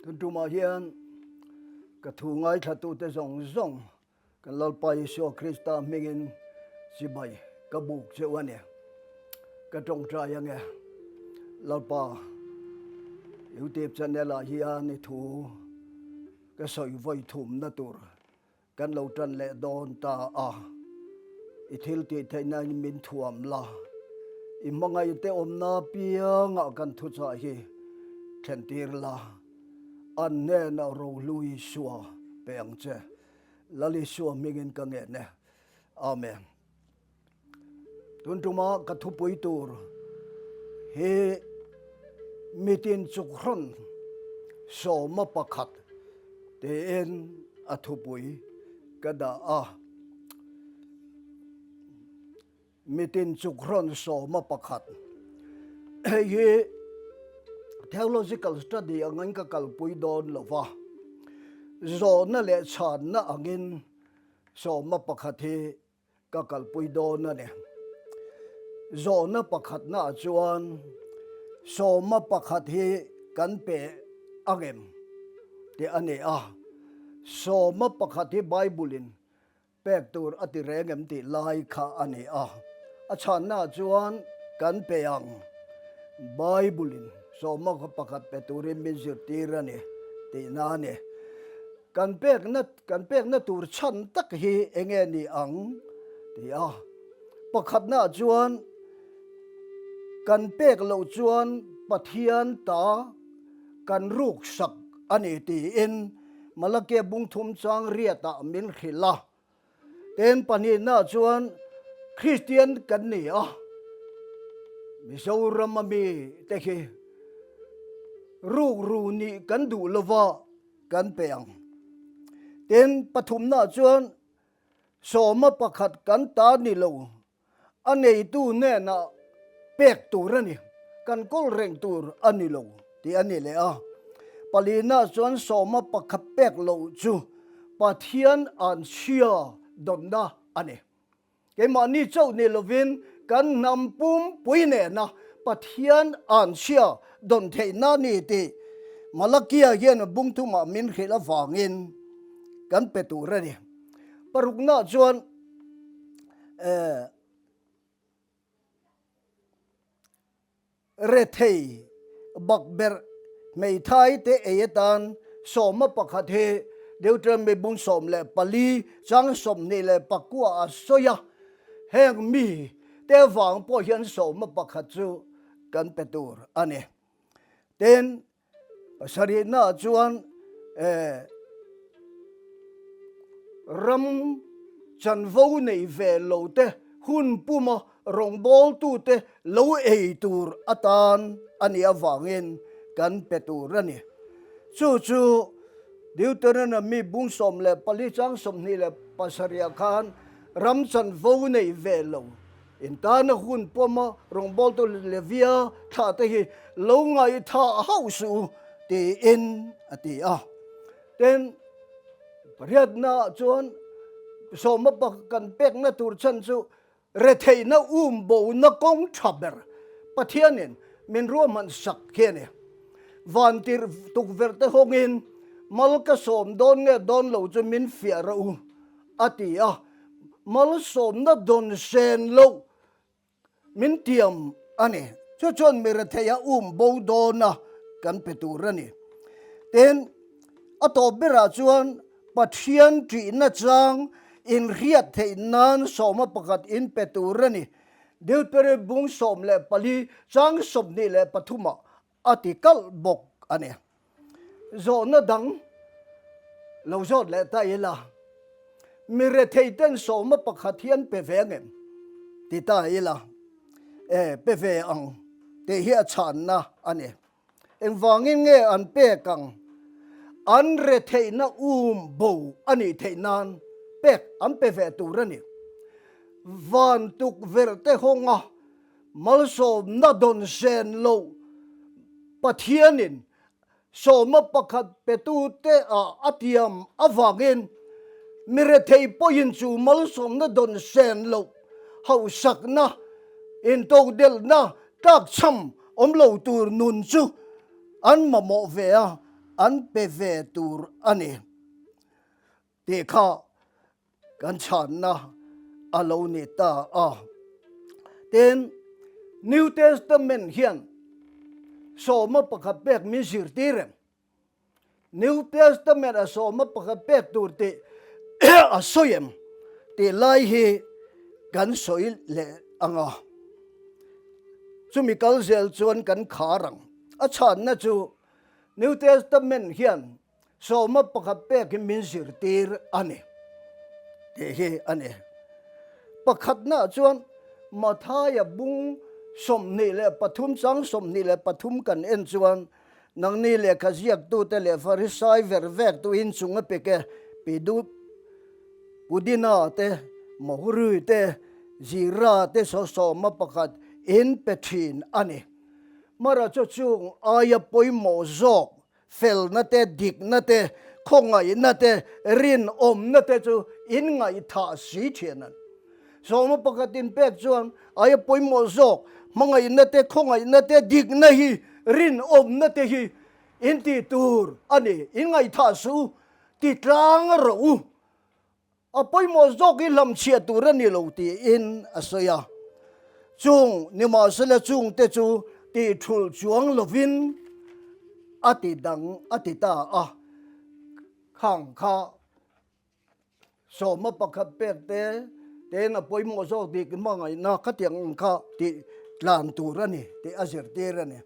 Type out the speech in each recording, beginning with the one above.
Tun tumah hian ka thu ngaithlatute zawng zawng kan Lalpa Isua Krista hmingin chibai ka buk cheu a ni. Ka tawngtai ange. Lalpa, YouTube channel ah hian i thu ka sawi vawi thumna tur Kan lo tan leh dawn ta a, i thil tih theihna in min thuam la, i hmangaihte awmna apiangah kan thuchah hi thlen tir la, an hnenah rohlu Isua pe ang che. Lal Isua hmingin ka ngen e. Amen. Tun tuma ka thupui tur hi mitin chukhrawn sawma pakhat tiin a thupui ka dah a. Mitin chukhrawn sawma pakhat hei hi theological study angin ka kalpui dawn lo va, zawhna leh chhanna angin sawma pakhat hi Ka kalpui dawn a ni. Zawhna pakhatnaah chuan sawma pakhat hi kan pe angem tih a ni a. Sawma pakhat hi Bible-in pek tur a ti reng em tih lai kha a ni a. A chhannaah chuan kan pe ang. Bible-in sawma pakhat pe turin min zirtir a ni tihna a ni. Kan pekna Kan pekna tur chhan tak hi eng nge ni ang? ti a. Pakhatna chuan kan pek loh chuan Pathian ta kan ruksak a ni tiin Malakia bungthum chang riatah min hrilh a. Ten pahnihna chuan Kristian kan ni a, Mizoram a mi te khi rukru nih kan duh lova, kan pe ang. Tin, pathumnaah chuan sawma pakhat kan ta ni lo, a neitu hnenah pek tur a ni, kan kawl reng tur a ni lo tih a ni leh a. Palinaah chuan sawma pakhat pek loh chu Pathian anchhia dawnna a ni. Keimahni chauh ni lovin kan hnam pumpui nena Pathian anchhia dawn theihna ni tih Malakia hian bungthumah min hrilh avangin kan pe tur a ni. Paruknaah chuan eh. Rethei bakberh hmeithai te ei atan sawma pakhat hi Deuteronomy bung 14 chang 29 a sawi a, heng mi te vang pawh hian sawma pakhat chu kan pe tur a ni. Tin, Pasarihnaah chuan ram chanvo nei ve lo te, hun puma rawngbawltute lo ei tur atan a nih avangin kan pe tur a ni. Chu chu Deuteronomy bung 14 chang 27 khan ram chanvo nei ve lo In tana hun pawma rawngbawltu Levia thlah te hi lo ngaihthah hauh suh u tiin a ti a. Tin, pariatnaah chuan sawma kan pekna tur chhan chu retheihna um bona kawng tha ber Pathianin min ruahman sak khi a ni. Vantirh tukverh te hawngin mal ka sawm dawn nge dawn lo chu min fiah rawh u a ti a, malsawmna dawn sen loh min tiam a ni. Chu chuan mi retheia um bo dawna kan pe tur a ni. Tin, a tawp berah chuan Pathian ṭihna chang inhriat theih nan sawma pakhat in pe tur a ni. Deuteronomy bung 14 chang 23 ah A ti kalh bawk a ni. Zawhna dang lo zawt leh ta ila, mi rethei ten sawma pakhat hi an pe ve angem? Ti ta ila, e, pe ve ang tih hi a chhanna a ni. Engvangin nge an pek ang? An retheihna um bo a nih theih nan pek an pe ve tur a ni. Van tukverh te hawnga Malsawmna dawn sen loh Pathianin sawma pakhat petute ah a tiam avangin mi rethei pawhin chu malsawmna dawn sen loh hausakna, intodelhna tlakchham awm lo tur nun chu an mamawh ve a. an pe ve tur a ni tih kha kan chhanna a lo ni ta a. Tin, New Testament hian sawma pakhat pek min zirtir em? New Testament a sawma pakhat pek tur tih a sawi em tih lai hi kan sawi leh ang a. Chumi kal zel chuan kan khar ang. A chhanna chu New Testament hian Sawma pakhat pek hi min zirtir a ni tih hi a ni. Pakhatnaah chuan Mathaia bung 23 chang 23 kan en chuan nangni lehkha ziaktute leh Farisai ver vektu inchung a pek e, Pidu, Pudina te, Mohuri te, Zira te saw sawma pakhat in pe thin a ni. Mara chu chung aia pawimawh zawk Felna te, dikna te, khawngaihna te, rinawmna te chu in ngaihthah si thian an. Sawma pakhat in pek chuan aia pawimawh zawk hmangaihna te, khawngaihna te, dikna hi, rinawmna te hi in tih tur a ni. In ngaihthah suh u, ti tlang rawh u. A pawimawh zawk hi hlamchhiah tur a ni lo tiin a sawi a. Chung nimahsela chungte chu tih thulh chuang lovin a ti dang a ti ta a. Khang kha sawma pakhat pek te tein a pawimawh zawk dik hmangaihna khatiang ang kha tih tlan tur a ni tih a zirtir a ni.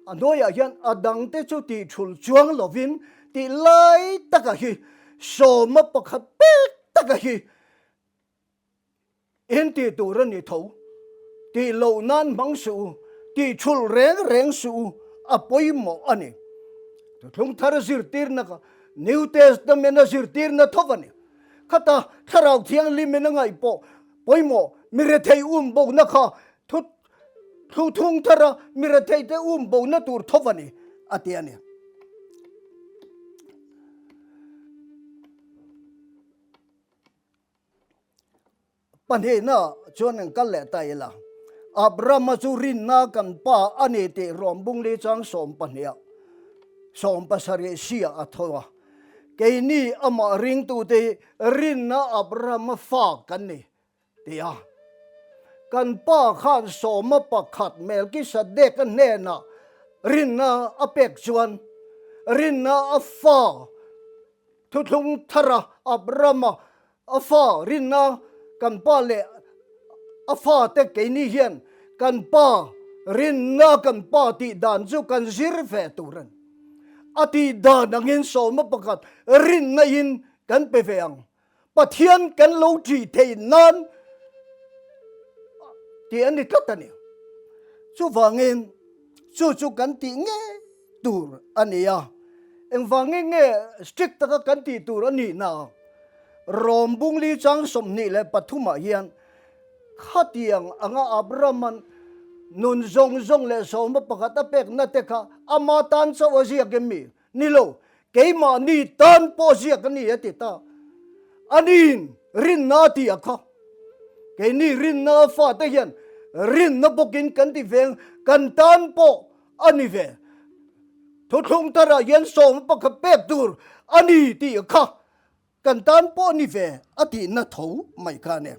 A hnuaiah hian a dangte chu tih thul chuang lovin tih lai taka hi sawma pakhat pek taka hi in tih tur a ni tho. Tih loh nan hmang suh u, tih thul reng reng suh u, a pawimawh a ni. Thuthlung thar zirtirna kha New Testament a zirtirna tho a ni. Khata Thlarau Thianghlimin a ngaih pawh pawimawh mi rethei um bawkna kha thu Thu thung thar a, mi retheite um bona tur tho a ni, a ti a ni. Pahnihna chuan an kal leh ta ila, Abrahama chu rinna kan pa a ni tih Rawmbungli chang sawmpahniha sawmpasarih sia a tho a. Keini amah ringtute hi rinna Abrahama fa kan ni. Ti a. Kan pa khan sawma pakhat Melkisadeka hnenah rinna a pek chuan rinna a fa thuthlung thara Abrama a fa rinna kan pa leh a fate keini hian kan pa rinna kan pa tih dan chu kan zir ve tur a ni. A tih dan angin sawma pakhat rinna in kan pe ve ang. Pathian kan lo ṭih theih nan tih a ni tlat a ni. Chuvangin chu chu kan tih ngei tur a ni a. Engvangin nge strict taka kan tih tur a nih na? Rom bungli chang 23 ah hian khatiang anga Abraham-a'n nun zawng zawng leh sawma pakhat a pekna te kha ama tan chauh a ziak em mi? Ni lo, keimahni tan pawh ziak a ni a ti ta. Aniin rinna a ti a kha. Keini rinna a fate hian rinna bawkin kan ti veng, kan tan pawh a ni ve. Thuthlung tharah hian sawm pakhat pek tur a ni tih a kha. Kan tan pawh ni ve a tihna tho mai kha a ni.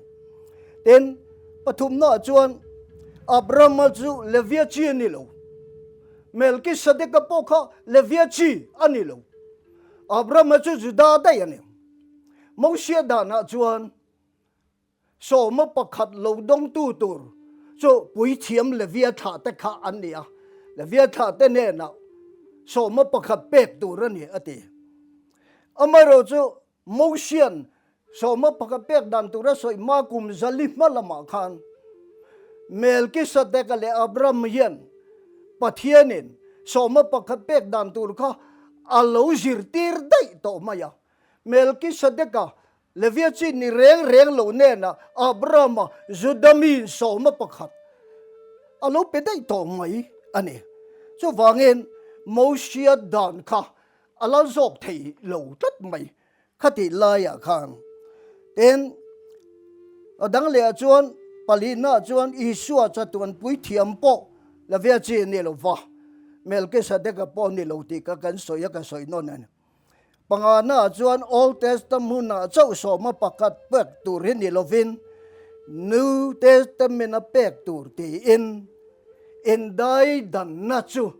Tin, pathumnaah chuan Abrahama chu Levia chi a ni lo. Melkisedeka pawh kha Levia chi a ni lo. Abrahama chu Juda daih a ni. Mosia danah chuan Sawma pakhat lo dawngtu tur chu puithiam Levia thlahte kha an ni a, Levia thlahte hnenah sawma pakhat pek tur a ni, a ti. Amaherawh chu Mosian sawma pakhat pek dan tura sawi hma kum zali hma lamah khan Melkisadeka leh Abraham hian Pathianin sawma pakhat pek dan tur kha a lo zirtir daih tawh mai a. Melkisadeka Levia chi ni reng reng lo nena Abrahama Juda mi sawma pakhat a lo pe daih tawh mai a ni. Chuvangin Mosia dan kha a la zawk thei lo tlat mai khatih laiah khan. Tin, a dang lehah chuan palihnaah chuan Isua chatuan puithiam pawh Levia chi a ni lo va. Melkisadeka pawh ni lo tih kha kan sawi a, ka sawi nawn a ni. Pangana chuan Old Testament hunah chauh sawma pakhat pek tur hi ni lovin New Testament-a pek tur tiin indaidanna chu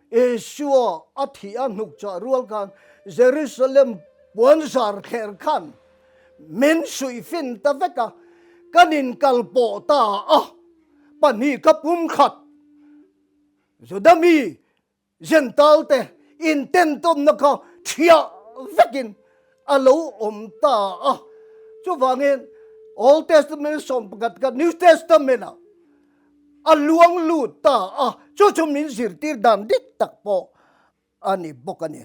Isua a thih a hnukchah rual khan Jerusalem puanzar thler khan min suihfin ta vek a, kan inkalpawh ta a, pahnih ka pumkhat Juda mi Jentalte intentawmna kha thiah vekin a lo awm ta a. Chuvangin Old Testament 11 kha New Testament-ah a luang lut ta a, chu chu min zirtir dan dik tak pawh a ni bawk a ni.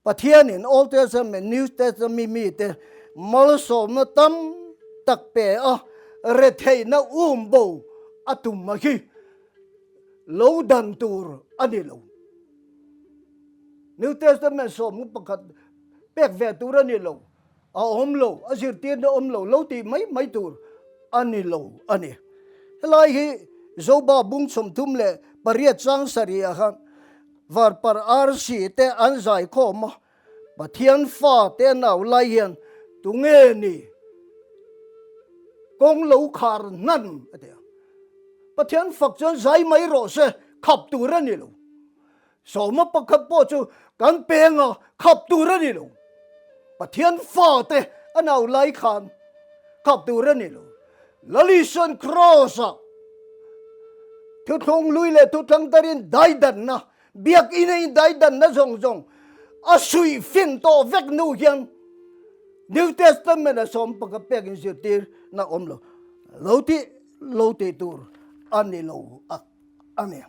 Pathianin Old Testament, New Testament mite malsawmna tam tak pe a, retheihna um bo a tum a hi lo dan tur a ni lo. New Testament sawmna pakhat pek ve tur a ni lo, a awm lo, a zirtirna awm lo, lo tih mai mai tur a ni lo a ni. Helai hi Zoba bung 38 chang sarih ah khan Varpar arsi te an zai khawm a, Pathian fa te an au lai hian tunge ni kawng lo khar hnan a ti a. Pathian fak chuan zai mai rawh se, khap tur a ni lo. Sawma pakhat pawh chu kan peng a, khap tur a ni lo. Pathian fa te an au lai khan khap tur a ni lo. Lalison Cross-ah thuthlung lui leh thuthlang tarin daidanna, biakinn a indaidanna zawng zawng a suih fin tawh vek hnu hian New Testament a sawm pakhat pek inzirtir na awm lo. Lo tih lo tih tur a ni lo a ni.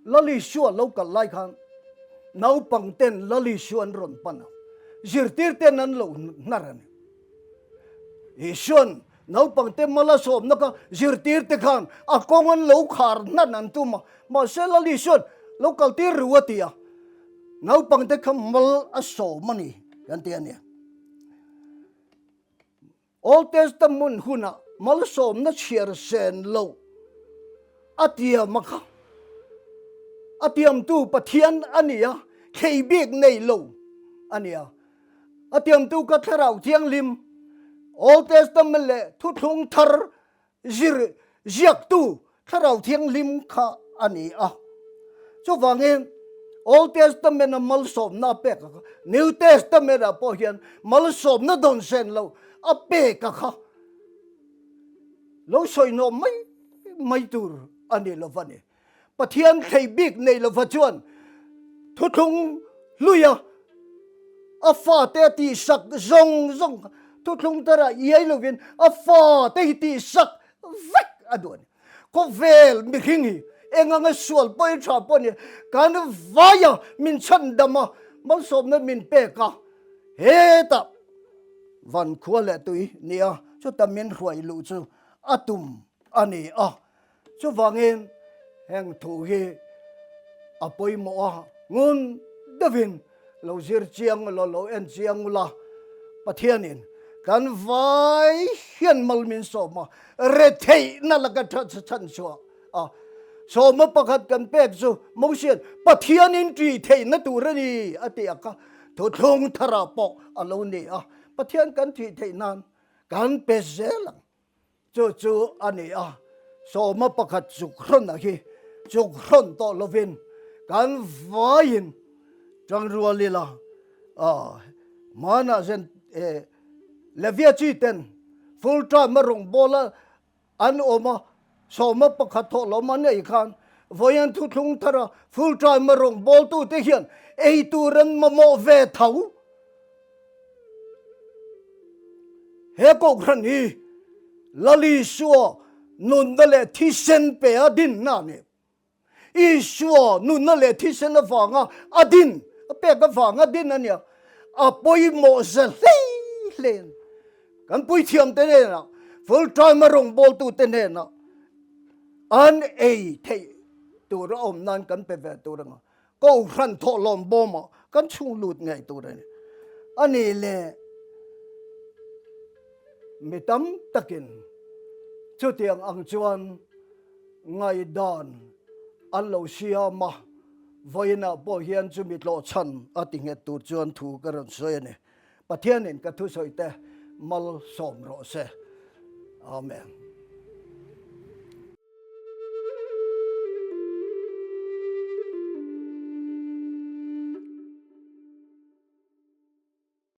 Lal Isua lo kal lai khan naupang ten Lal Isua an rawn pan a, zirtir ten an lo hnar a ni. Isuan naupang te mal a sawmna kha zirtir te khan a kawng an lo khar hnan an tum a, mahse Lal Isuan lo kal tir ru a ti a, naupang te kha mal a sawm a ni kan ti a ni. Old Testament hunah malsawmna chhiar sen loh a tiam a kha. A tiamtu Pathian a ni a, thei bik nei lo a ni a. A tiamtu kha Thlarau Thianghlim, Old Testament leh Thuthlung Thar Zir ziaktu Thlarau Thianghlim kha a ni a. Chuvangin Old Testament-a malsawmna a pek a kha, New Testament-ah pawh hian malsawmna dawn sen lo a pek a kha lo sawihnawm mai mai tur a ni lo va ni. Pathian thlei bik nei lova chuan thuthlung hluia a fate a tihsak zawng zawng kha thuthlung tarah iai lovin a fate hi tihsak vek a duh a ni. Khawvel mihring hi eng anga sual pawhin tha pawh a ni, kan vaia min chhandam a, malsawmna min pek a, hetah van khua leh tui nia chuta min hruai luh chu a tum a ni a. Chuvangin heng thu hi a pawimawh a, ngun deuhin lo zir chiang ulaw, lo en chiang ula, Pathianin kan vai hian mal min sawm a, retheihna laka chhan chhuah a, sawma pakhat kan pek chu Mosian Pathianin ṭih theihna tur a ni a ti a kha thuthlung tharah pawh a lo ni a, Pathian kan ṭih theih nan kan pe zel ang. Chu chu a ni a, sawma pakhat chuk hrawn a hi chuk hrawn tawh lovin kan vaiin tangrual ila a, hmanah zen e Levia chi ten full time a rawngbawla an awm a, sawma pakhat thawh lawm an ei khan vawiin thuthlung thar a full time a rawngbawltute hian ei tur an mamawh ve tho. He Kohhran hi Lal Isua nunna leh thisen pe a dinna a ni. Isua nunna leh thisen avanga a din, a pek avanga din a nia. A pawimawh za hlei hlei a ni. Kan puithiamte hnenah, full time a rawngbawltute hnenah an ei theih tur a awm nan kan pe ve tur anga. Kohhran thawhlawm bawmah kan chhung lut ngei tur a ni. A nih leh mi tam takin chutiang ang chuan. Ngaihdan an lo siam a, vawiinah pawh hian chumi tlawhchhan a ti nghet tur chuan thu ka rawn sawi a ni. Pathianin ka thusawi te malsawm rawh se. Amen.